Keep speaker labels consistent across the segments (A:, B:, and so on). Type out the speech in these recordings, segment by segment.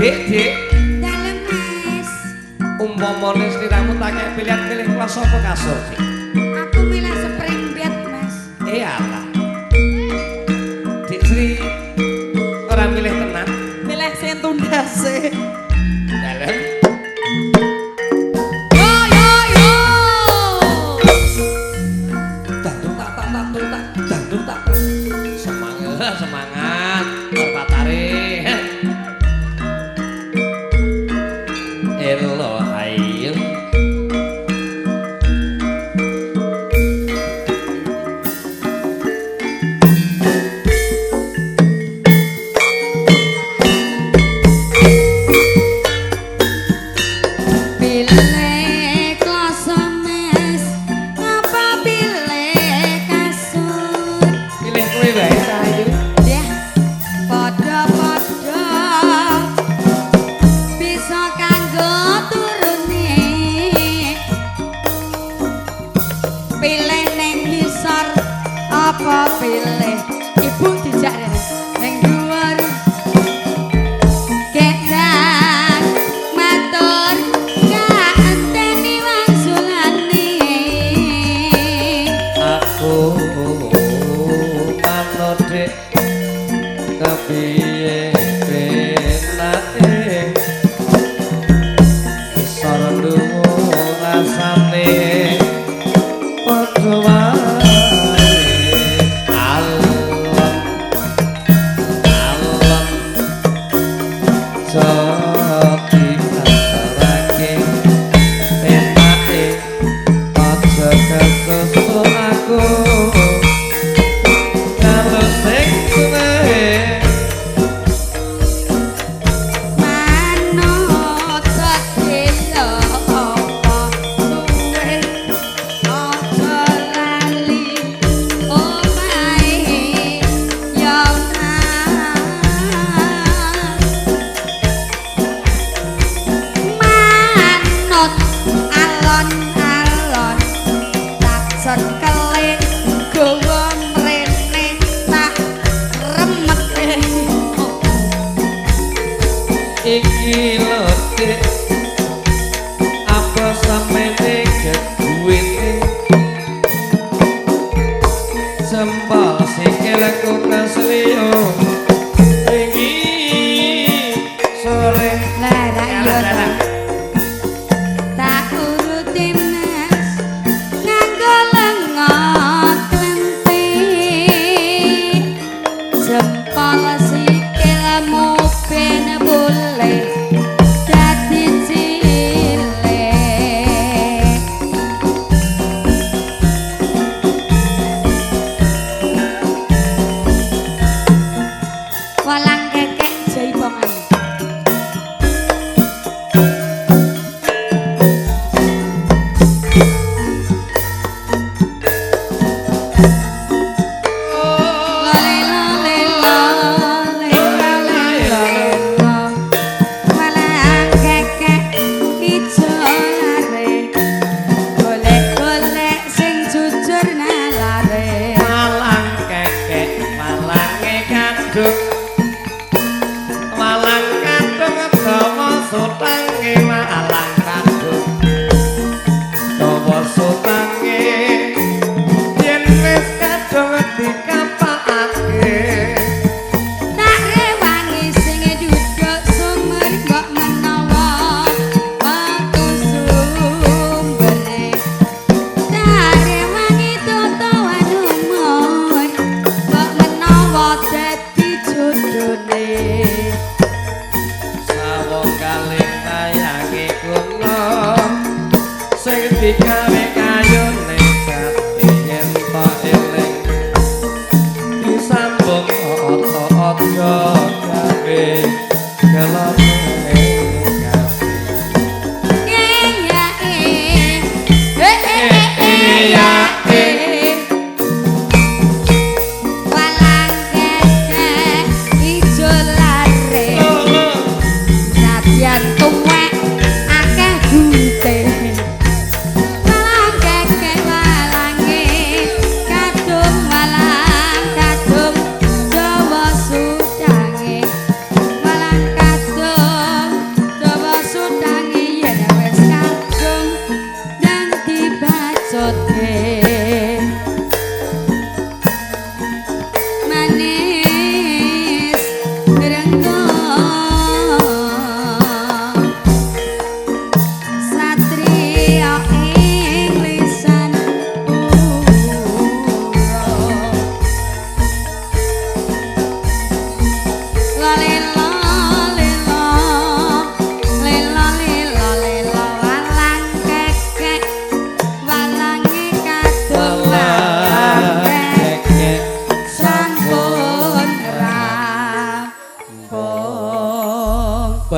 A: Dik, Dik.
B: Dalem, Mas.
A: Umpamane sliramu tak kei pilihan milih kelas apa kasur, Dik?
B: Aku milih spring bed, Mas.
A: Eh alah. Dik Sri ora milih tenan.
C: Milih sing tundase.
A: Dalem.
B: Yo yo yo.
A: Dandung tak tak tak tung tak dandung tak. Semangat, semangat. Perpatare. Elo ayo.
B: Pilih kloso, Mas, apa pilih kasur?
A: Pilih kowe wae cah ayu.
B: Ya, padha-padha bisa kanggo turune. Pilih ning ngisor apa pilih ibu dijak rene ning dhuwur. Kendang matur kaenteni wangsulane.
A: Aku manut Dik kepiye penake isor dhuwur rasane padha wae alon alon jati antarake penake aja kesusu aku kalau sing suwe.
B: Manut sedelo apa luwe aja lali omahe ya Mas. Manut alon-alon tak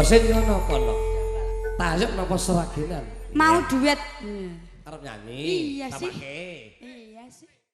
A: Bose nyono kono. Tayub napa Sragenan?
B: Mau duet.
A: Arep nyanyi.
B: Iya sih.
A: Samake.
B: Iya sih.